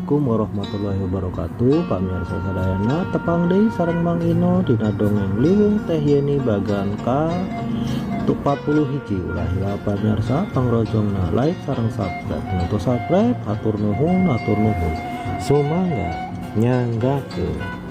Assalamualaikum warahmatullahi wabarakatuh. Pamirsa sadayana, tepang deui sareng Mang Ino dina dongeng Liwung Teh Yeni bagan ka 41. Ulah hilap pamirsa, pangrojongna like sareng subscribe. Nu subscribe hatur nuhun, hatur nuhun, sumangga nyanggakeun.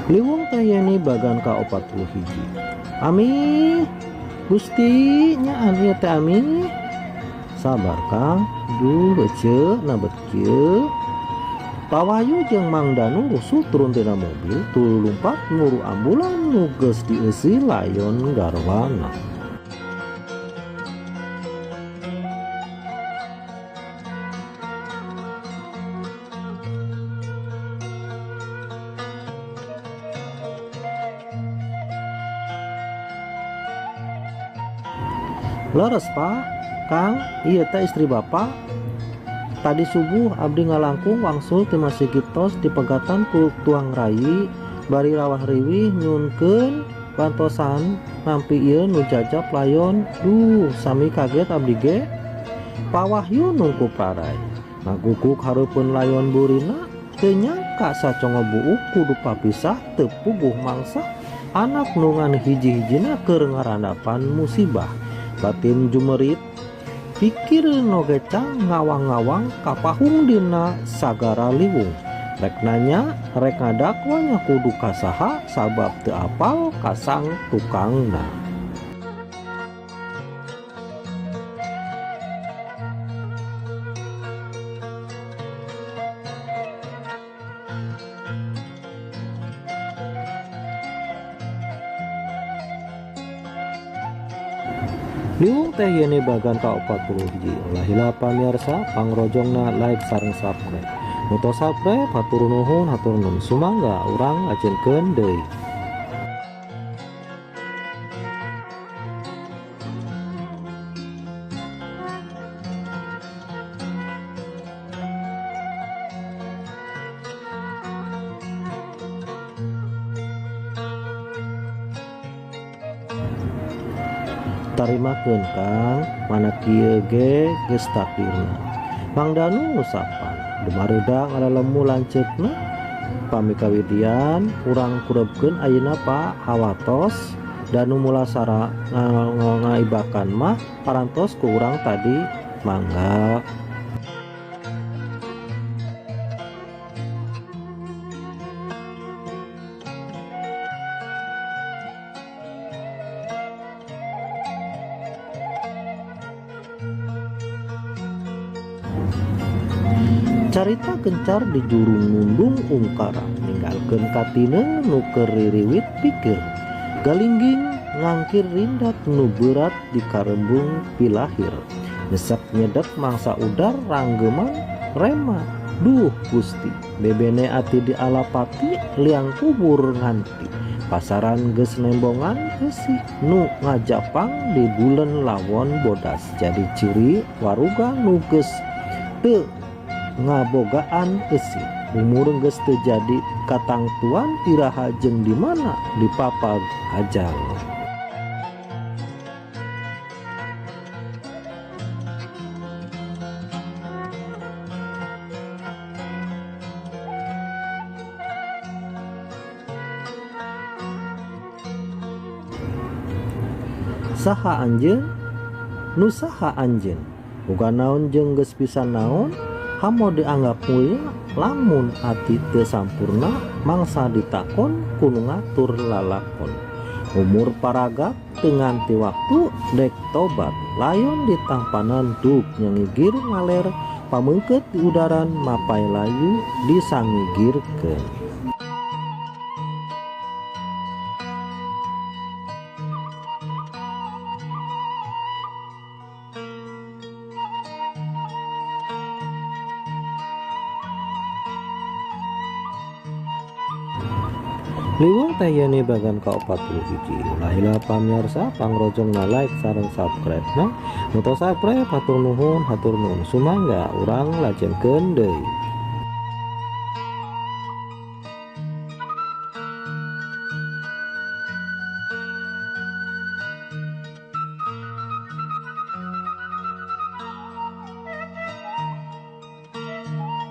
Liwung Teh Yeni bagan ka 41. Ami, Gusti, nyaan ieu teh, Ami. Sabar, Kang. Duh, ece nabet kieu. Pak Wahyu jeung Mang Danu rusuh turun tina mobil, tuluy lumpat muru ambulan nu geus dieusi layon garwana. Leres, Pak, Kang, ieu teh istri Bapak. Tadi subuh abdi ngalangkung wangsul ti Masigit tos dipegatan ku tuang rayi, bari rawah riwih nyunkeun bantosan nampi ieu nu jajap layon. Duh, sami kaget abdi ge. Pak Wahyu nungku parai. Ngaguguk hareupeun layon burina, teu nyangka sacongo buuk kudu papisah, teu puguh mangsa anak nu ngan hiji-hijina keur ngarandapan musibah. Batin jumerit, pikir oge cang ngawang-ngawang kapahung dina sagara liwung. Rek nanya, rek ngadakwanya kudu kasaha, sabab teu apal kasang tukangna. Liwung Teh Yeni bagan ka 41. Ulah hilap pamirsa, pangrojongna like sareng subscribe. Nu tos subscribe hatur nuhun, hatur nuhun, sumangga urang ngajengkeun deui. Tarimakeun, Kang, mana kieu ge geus takdirna. Mang Danu ngusapan dumareuda ngalelemu lanceukna. Pami kawidian urang kurebkeun ayeuna, Pak, hawatos Danu mulasara ngaibakan mah parantos ku urang tadi, mangga. Carita gencar di jurung nundung ungkara, ninggalkeun katine nu keur ririwit pikir. Galingging ngangkir rindat nu berat di karembung pilahir. Nyesek nyedek mangsa udar ranggeman rema. Duh Gusti, bebene ati di alapati liang kubur nganti. Pasaran geus nembongan heusi nu ngajapang di bulan lawon bodas, jadi ciri waruga nu geus teu ngabogaan eusi. Umur geus teu jadi katangtuan, iraha jeung di mana dipapag ajal. Saha anjeun? Nu saha anjeun? Boga naon jeung geus bisa naon? Hamo dianggap mulia lamun ati teu sampurna, mangsa ditakon ku nu ngatur lalakon. Umur paragat teu nganti waktu dek tobat, layon ditampanan duk nyangigir ngaler pameungkeut di udaran mapay layu disangigirkeun. Liwung Teh Yeni bagan ka 41. Ulah hilap pamirsa, pangrojongna like sareng subscribe na. Nu tos subscribe hatur nuhun, hatur nuhun, sumangga urang lajengkeun deui.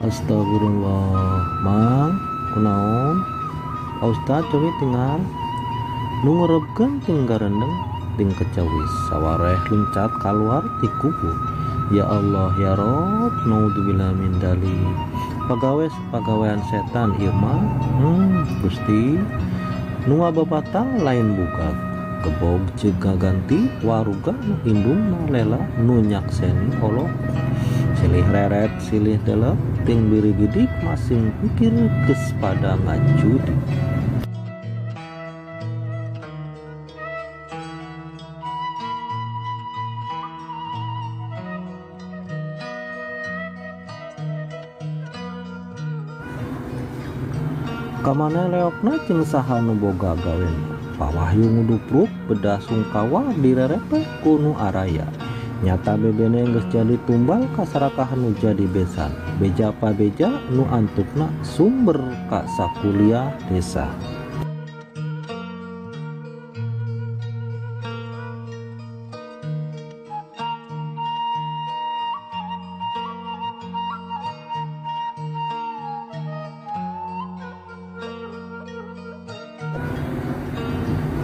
Astagfirullah, Mang, kunaon? Pak Ustad cobi tinggal nu ngurebkeun ting garendeng ting kecawis sawareh luncat kaluar ti kubur. Ya Allah ya Rob, naudzubillah min dzalik. Pagawe pagawean setan ieu mah. Gusti, nu ngababatang lain buka gebog ceuk ngaganti waruga nu indungna lela nu nyakseni Allah. Silih reret silih delep ting birigidik masing pikir geus pada ngajudi. Kamana leokna jeung saha nu boga gawena? Pak Wahyu ngudupruk bedah sungkawa direrepeh ku nu araya. Nyata bebene geus jadi tumbal kasarakahan nu jadi besan. Beja pabeja nu antukna sumber ka sakuliah desa.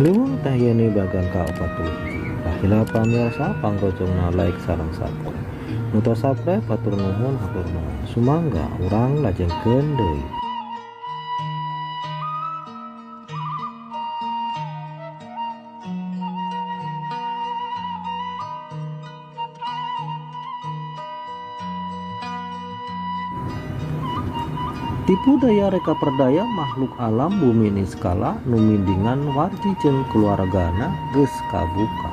Liwung Teh Yeni bagian ka-40. Kahila pamirsa pangrojongna like sareng subscribe. Nu tos subscribe hatur nuhun hatur nuhun. Sumangga urang lajengkeun deui. Tipu daya reka perdaya makhluk alam bumi niskala nu mindingan warji jeung keluargana geus kabuka.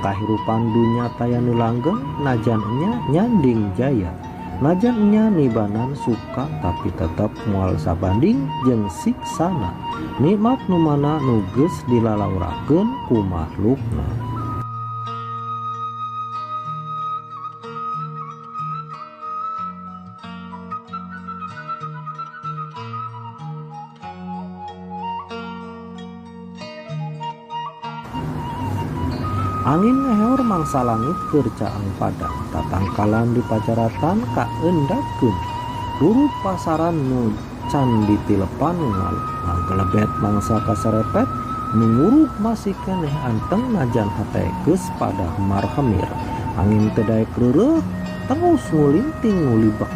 Kahirupan dunya taya nu langgeng najan enya nyanding jaya. Najan enya nibanan suka tapi tetep moal sabanding jeung siksana. Nikmat nu mana nu geus dilalaurakeun ku makhlukna. Angin ngeheor mangsa langit keur caang padang, tatangkalan di pajaratan kaendapkeun. Rurut pasaran nu can ditilepan ngagelebet mangsa kasarepet, nu nguruk masih keneh anteng najan hate geus pada hemar hemir. Angin teu daek reureuh, tengus ngulinting ngulibek.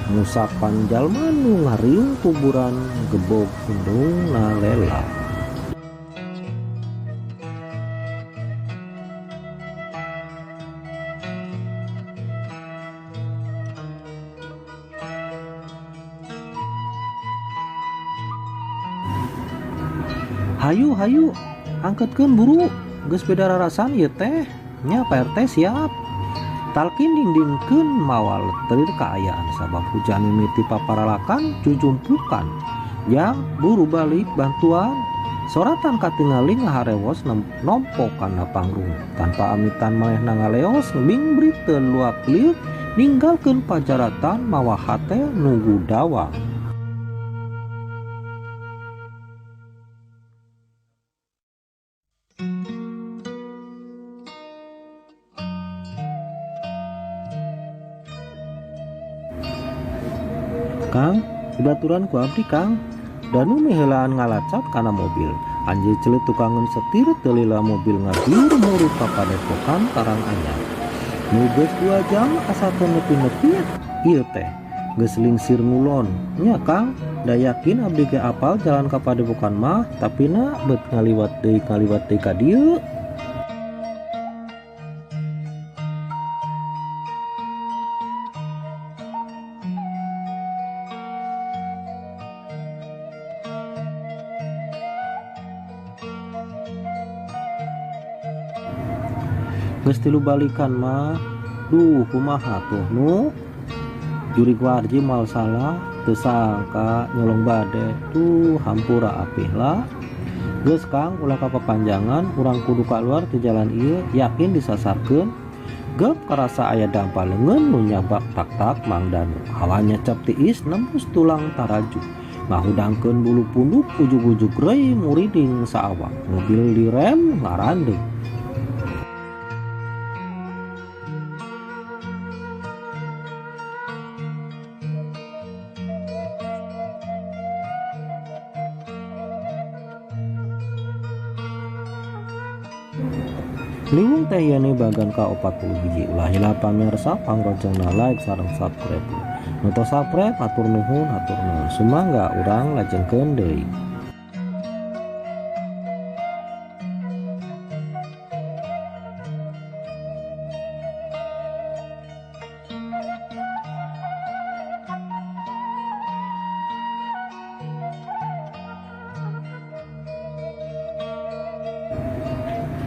Musapan jalma nu ngariung kuburan gebog indungna lela. Hayu hayu angketkeun buru geus beda rarasan ieu teh nya Pak RT siap. Talkin dingdingkeun mawa leterir kaayaan sabab hujan mimiti paparalakan jujumpukan. Yang buru balik bantuan soratan katingali ngaharewos nompo kana panggung tanpa amitan manehna ngaleos bingbrit teu luak liuk ninggalkeun pajaratan mawa hate nunggu dawang. Kang, dibaturan ku abdi Kang. Danu miheulaan ngalacat kana mobil. Anjeun ceuleut tukangeun setir teu lila mobil ngabiur murut ka padepokan Karanganyar. Nu geus 2 jam asa teu nepi-nepi ieu teh. Geus lingsir ngulon. Nya Kang, da yakin abdi ge apal jalan ka padepokan mah, tapi na bet ngaliwat deui ka dieu. Geus tilu balikan mah, duh kumaha tuh nu jurig warji mal salah teu sangka nyolong bade tuh hampura apih lah. Geus Kang ulah kapapanjangan urang kudu kaluar ti jalan ieu yakin disasarkeun. Gep karasa aya dampa leungeun nu nyabak tak-tak Mang Danu. Hawa nyecep tiis nembus tulang taraju. Ngahudangkeun bulu punduk ujug-ujug reuy muriding saawak. Mobil direm ngarandeg. Liwung Teh Yeni bagan ka 41. Ulah hilap pamirsa, pangrojongna like sareng subscribe. Nu tos subscribe hatur nuhun, hatur nuhun. Sumangga urang lajengkeun deui.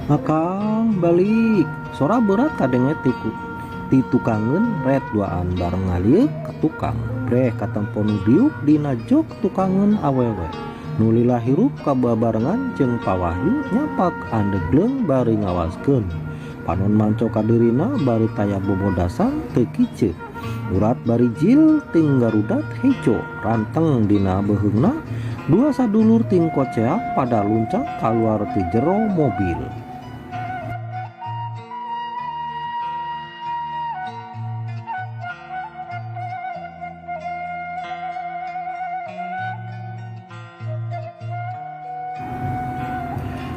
Akang balik sora berat kadenge tiku ti tukangeun red duaan bareng ngalieuk ka tukang breh katempo nu diuk dina jok tukangeun awewe nu lila hirup kababarengan jeung pawahyu nyapak andegleung bari ngawaskeun panon manco kadirina bari taya bobodasan teu kiceuk urat bari jil ting garudat hejo ranteng dina beuheungna dua sadulur ting koceak pada luncak kaluar ti jero mobil.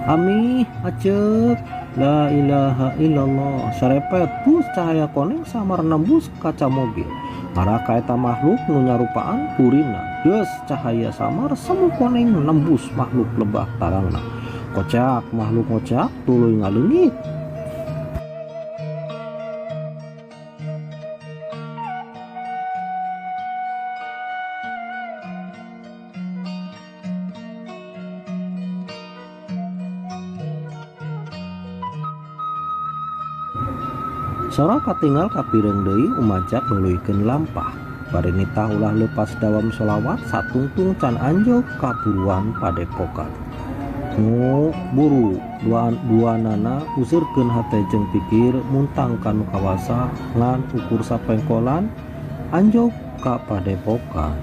Amih acek la ilaha illallah sarepet bus cahaya koneng samar nembus kaca mobil ngarah ka eta makhluk nu nyarupaan purina geus cahaya samar semu koneng nembus makhluk lebah tarangna kocak makhluk kocak tuluy ngaleungit. Sora katinggal kapireng deui umajak nuluykeun lampah bari nitah ulah leupas dawam sholawat satungtung can anjog kaburuan padepokan. Nu buru duanana useurkeun hate jeung pikir muntang ka nu kawasa ngan ukur sapengkolan anjog ka padepokan.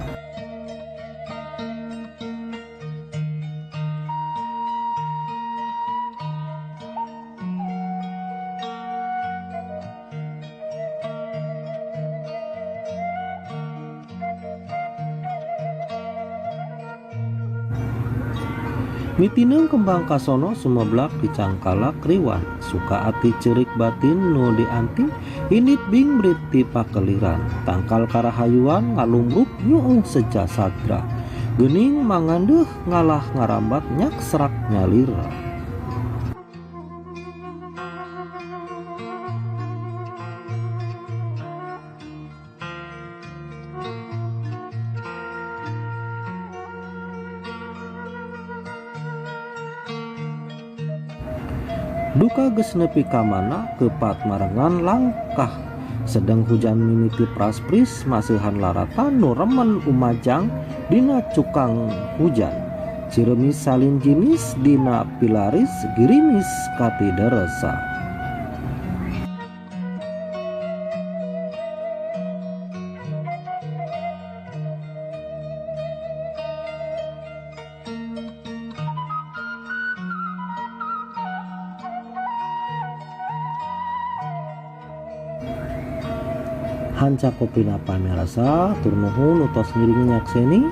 Mitineung kembang kasono sumeblak dicangkalak riwan suka ati cerik batin nu dianti indit bing briti pakeliran tangkal karahayuan ngalumbruk nyuung seja sadra geuning mangandeuh ngalah ngarambat nyak serak nyalira. Duka geus nepi ka mana kepat marengan langkah sedang hujan mimiti praspris masihan laratan nu remen umajang dina cukang hujan ciremis salin jinis dina pilaris girimis katideresa. Hanca kopina pamirsa tur nuhun utos ngiring nyakseni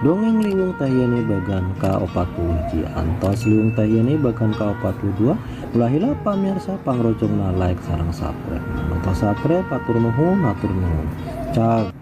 dongeng Liwung Teh Yeni bagan ka 41 antos Liwung Teh Yeni bagan ka 42. Ulah hilap pamirsa pangrojongna like sareng subscribe. Nonton subscribe hatur nuhun, hatur nuhun. Cag.